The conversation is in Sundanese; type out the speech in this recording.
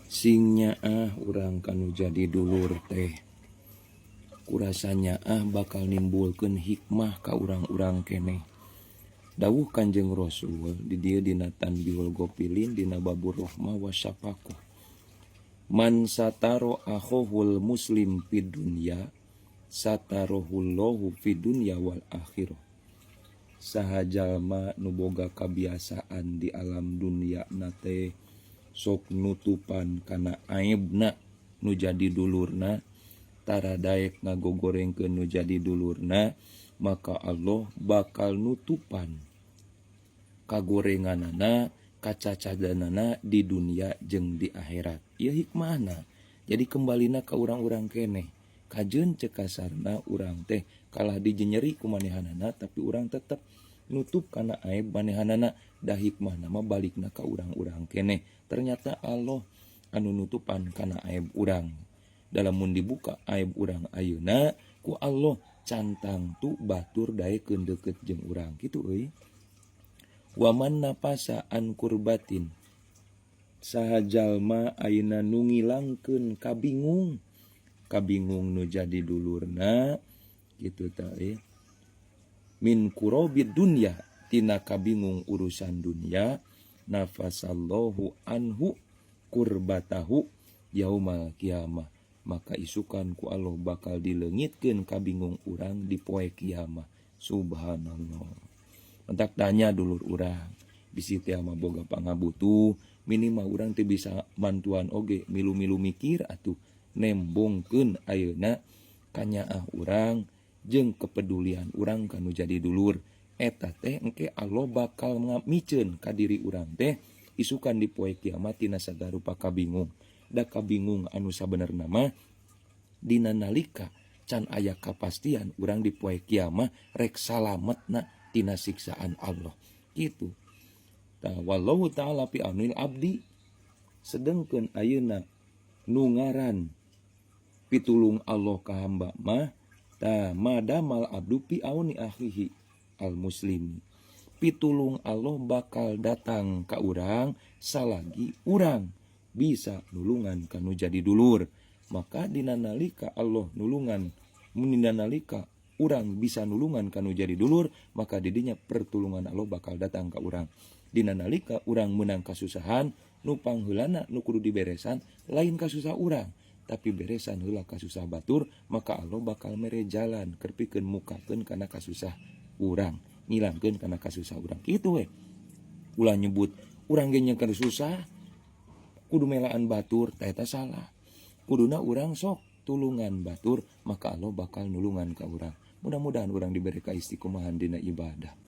Sing nyaah urang kanu jadi dulur teh kurasa nyaah bakal nimbulkeun hikmah ka urang-urang keneh. Dawuh Kanjeng Rasul di dieu dina Tanbihul Ghafilin dina Babur Rahmah Wasyafaqah. Man sataro akhohul muslim fid dunya satarohullahu fid dunya wal akhirah. Saha jalma nu boga kabiasaan di alam dunya na teh sok nutupan kana aibna nu jadi dulurna, tara daek ngagogorengkeun nu jadi dulurna, maka Allah bakal nutupan kagorenganana, kacacadanana di dunia jeung di akhirat. Ieu hikmahna. Jadi kembalina ka urang-urang keneh. Kajeun cek kasarna urang teh kalah dijenyeri ku manehanana, tapi urang tetep nutup kana aib manehanana, da hikmahna mah balikna ka urang-urang keneh. Ternyata Allah anu nutupan kana aib urang. Dalam mun dibuka aib urang ayeuna ku Allah cantang tu batur daekeun deukeut jeung urang kitu euy. Waman napasa an kurbatin, saha jalma ayeuna nu ngilangkeun kabingung, kabingung nu jadi dulurna kitu tah euy. Min kurobid dunya, tina kabingung urusan dunya, nafasallahu anhu kurbatahu yaumal kiamah, maka isukan ku Allah bakal dileungitkeun kabingung urang di poe kiamah. Subhanallah. Mentak tanya dulur urang, bisi teh mah boga pangabutuh, minimal urang teh bisa mantuan oge, milu-milu mikir atuh nembongkeun ayeuna kanyaah urang jeung kepedulian urang kanu jadi dulur. Eta teh engke Allah bakal ngamiceun ka diri urang teh isukan di poe kiamat tina sagarupa kabingung. Da kabingung anu sabenerna mah dina nalika can aya kapastian urang di poe kiamat rek salametna tina siksaan Allah. Kitu. Tah wallahu ta'ala fi aunil abdi, sedengkeun ayeuna nu ngaran pitulung Allah ka hamba mah tah madamal abdu fi auni akhihi al muslimi. Pitulung Allah bakal datang ka urang salagi urang bisa nulungan kanu jadi dulur. Maka dina nalika Allah nulungan, dina nalika urang bisa nulungan kanu jadi dulur, maka didinya pertulungan Allah bakal datang ka urang. Dina nalika urang menang kasusahan, nu pangheulana nu kudu diberesan lain kasusah urang, tapi beresan heula kasusah batur, maka Allah bakal mere jalan keur pikeun mukakeun kana kasusah urang, ngilangkeun kana kasusah urang. Kitu we. Ulah nyebut urang ge nyeker susah kudu melaan batur, tah eta salah. Kuduna urang sok tulungan batur, maka Allah bakal nulungan ka urang. Mudah-mudahan urang diberi kaistiqomahan dina ibadah.